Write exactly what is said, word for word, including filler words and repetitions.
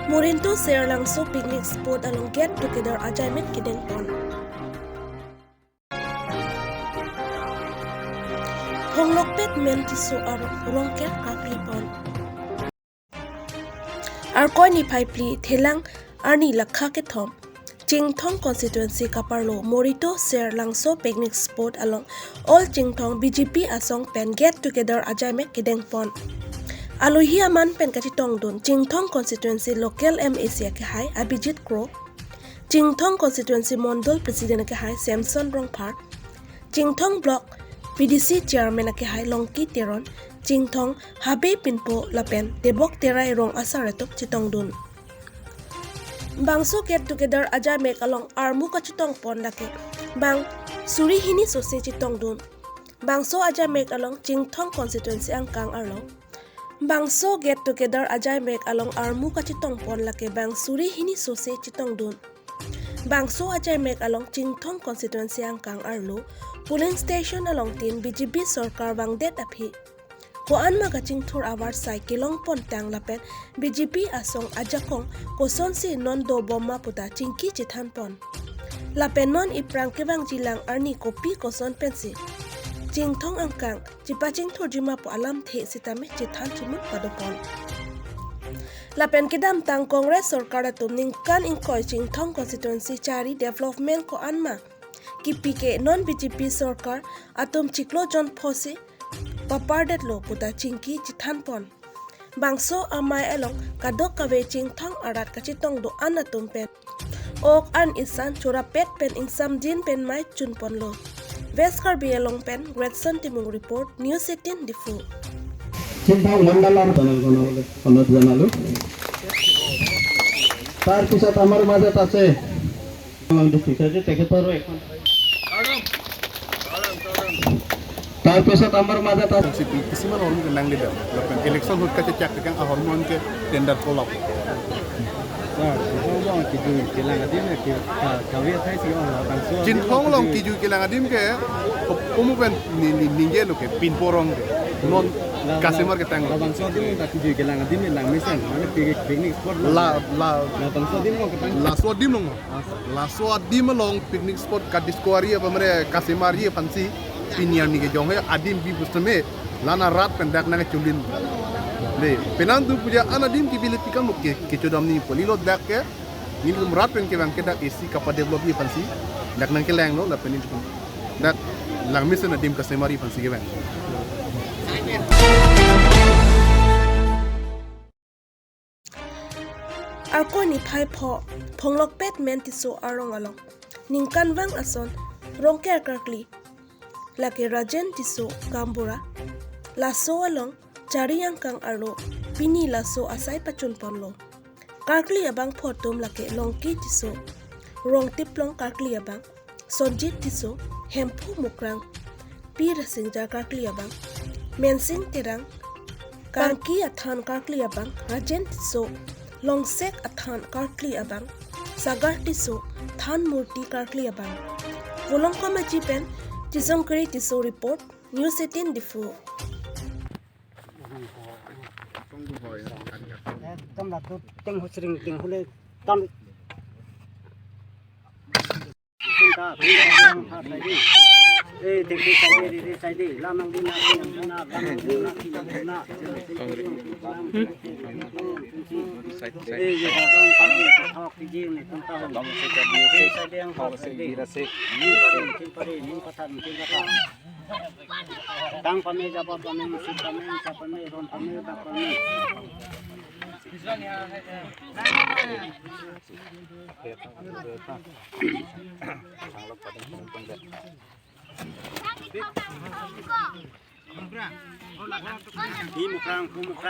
Morinto Serlangso picnic spot along get together ajaimek kedengpon. Phonglokpet Men Tisso arong rongker karklipon. Arkoi niphai phli Thelang arni lakha kethom Chinthong constituency kaparlo Morinto Serlangso picnic spot along all Chinthong B J P asong pen get together ajaimek kedengpon. Alohi aman pen kachetongdun Chinthong constituency local M A C akehai Abhijit Kro, Chinthong constituency Mondol President akehai Samson Rongphar, Chinthong Block B D C Chairman akehai Longki Teron, Chinthong Habe Pinpo lapen Debok Terai rong asar atum chetongdun. Bangso get together ajaimek along armu kachetongpon lake bang suri hini sose chetongdun. Bangso ajaimek along Chinthong constituency angkang arlo. Bangso get together ajaimek along armu kachetongpon lake bang suri hini sose chetongdun. Bangso ajaimek along Chinthong constituency angkang arlo polling station along tin B J P sorkar vangdet aphi ko-an ma kachingthur avarsai kelongpon tang lapen B J P asong ajakong kosonsi non dobom ma puta chingki chethanpon. Lapen non iphrang kevangjilang arni kopi koson pensi Chinthong angkang chepachingthurji ma pu alamthe sitame chethan chimun padopon. Lapen kedamtang Congress sorkar atum ningkan ingkoi Chinthong constituency chari development ko-an ma kipi ke non B J P sorkar atum chiklo jon phosi papardetlo puta chingki chethanpon. Bangso amei along kadokave Chinthong arat kachetong do-an atum pen ok an isan chorapet pen ingsamjin pen mei chunponlo. West Karbi Anglong pen Gretson Timung report, News eighteen Diphu. চিন্তা মণ্ডলৰ জনগণলৈ অনুৰোধ জনালোঁ। তাৰপিছত আমাৰ মাজত আছে ডিষ্ট্ৰিক্ট আছে, তেখেতৰো এখন। তাৰপিছত আমাৰ মাজত আছে Si pi-, কিছুমান hormone ke nang dida. Lapen election ahut kachechak tekang ahormone ke tender kolap. Sir, Chinthong along kijui kelang adim ke, ka-, kave athai si ong labangso adim Chinthong along kijui kelang adim ke, ko-, komu pen ni, ni, ningje no ke, pinporong ke. Non la-, la-, customer ke tang. Labangso adim ta kijui kelang adim ni langmesen, mane pi-, picnic spot lo. La, la, labangso adim lo ketang. Laso adim lo. Ah, sir. Laso adim along picnic spot ka discovery apa mere customer ye aphansi pini arni kejong he adim bi pusitame lana rat pen dak nangchulin. Le, penang tu puja an adim ke bilit pikam ke, kechodam ni poli lo dak ke, nelitum rat pen kevang ke dak isi kapa develop ye aphansi, dak nangkelanglo, lapen nelitum dak langmesen adim customer ye aphansi kevang. Arkoi niphai pho, Phonglokpet Men Tisso arong along ningkanvang ason rongker karkli lake Rajen Tisso Gaonbura. Laso along chari angkang arlo pini laso asai pachunponlo. Karkli abangphu atum lake Longki Tisso, Rongtiplong karkli abang, Sonjit Tisso, Hemphu Mukrang, Pi Rasingja karkli abang, Mensing Terang, Kangki Athan karkli abang, Rajen Tisso, Longsek Athan karkli abang, Sagar Tisso, Than Murti karkli abang. Volongkom Aji pen Chisongkiri Tisso report, News eighteen Diphu. Ekdom la tu ting hu sring ting hu le tam. Ting ta, ting ta, ting ta, sai di. Eh, ting ting sai di, ting sai di. Lam nang di na, ting nang di na, lam nang di na, ting nang di na. Eh, ye ba dong pa di, thok di jing ni, ting ta. Ting sai di ang thok di. Ning pari, ning pari, ning pathan, ning pathan. Tang pame, japa pame, musi pame, sa pame, ron pame, dak pame. Hi mukrang, hu mukrang.